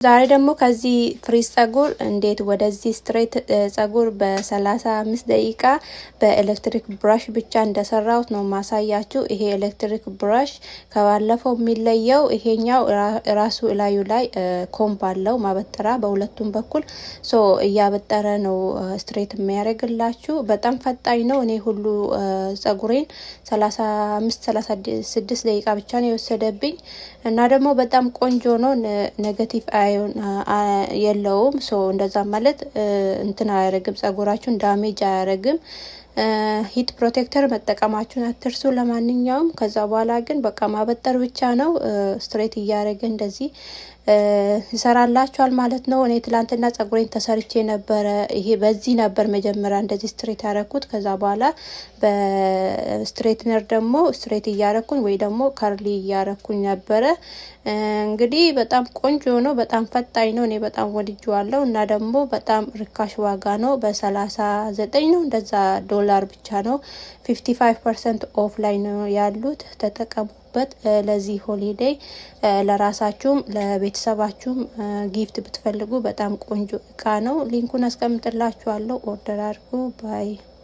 ዛሬ ደግሞ ከዚህ frizz ጸጉር እንዴት ወደዚህ straight ጸጉር በ35 ደቂቃ በ electric brush ብቻ እንደሰራሁት ነው ማሳያችሁ። ይሄ electric brush ከባለፈው የሚለየው ይሄኛው ራሱ እላዩ ላይ comb አለው፣ ማበጠሪያ በሁለቱም በኩል። So እያበጠረ ነው straight የሚያደርግላችሁ። በጣም ፈጣኝ ነው። እኔ ሁሉ ጸጉሬን 35 36 ደቂቃ ብቻ ነው የወሰደብኝ እና ደግሞ በጣም ቆንጆ ነው። Negative ion የለውም። So እንደዛ ማለት እንትን አያረግም፣ ጸጉራችሁን damage አያረግም። Heat protector መጠቀማችሁን አትርሱ። ለማንኛውም ከዛ በኋላ ግን በቃ ማበጠር ብቻ ነው። Straight እያደረገ እንደዚህ ይሰራላችኋል ማለት ነው። እኔ ትላንትና ጸጉሬን ተሰርቼ ነበረ። ይሄ በዚህ ነበር መጀመሪያ እንደዚህ straight ያረኩት። ከዛ በኋላ በ straightener ደግሞ straight እያረኩኝ ወይ ደግሞ curly እያረኩኝ ነበረ። እንግዲህ በጣም ቆንጆ ነው። በጣም ፈጣኝ ነው። እኔ በጣም ወድጄዋለሁ እና ደግሞ በጣም ርካሽ ዋጋ ነው። በ39 ነው እንደዛ ዶላር ብቻ ነው። 55% off ላይ ነው ያሉት። ተጠቀሙበት። ለዚህ holiday ለራሳችሁም ለቤተሰባችሁም gift ብትፈልጉ በጣም ቆንጆ እቃ ነው። Link ኡን አስቀምጥላችኋለሁ። Order አድርጉ። Bye.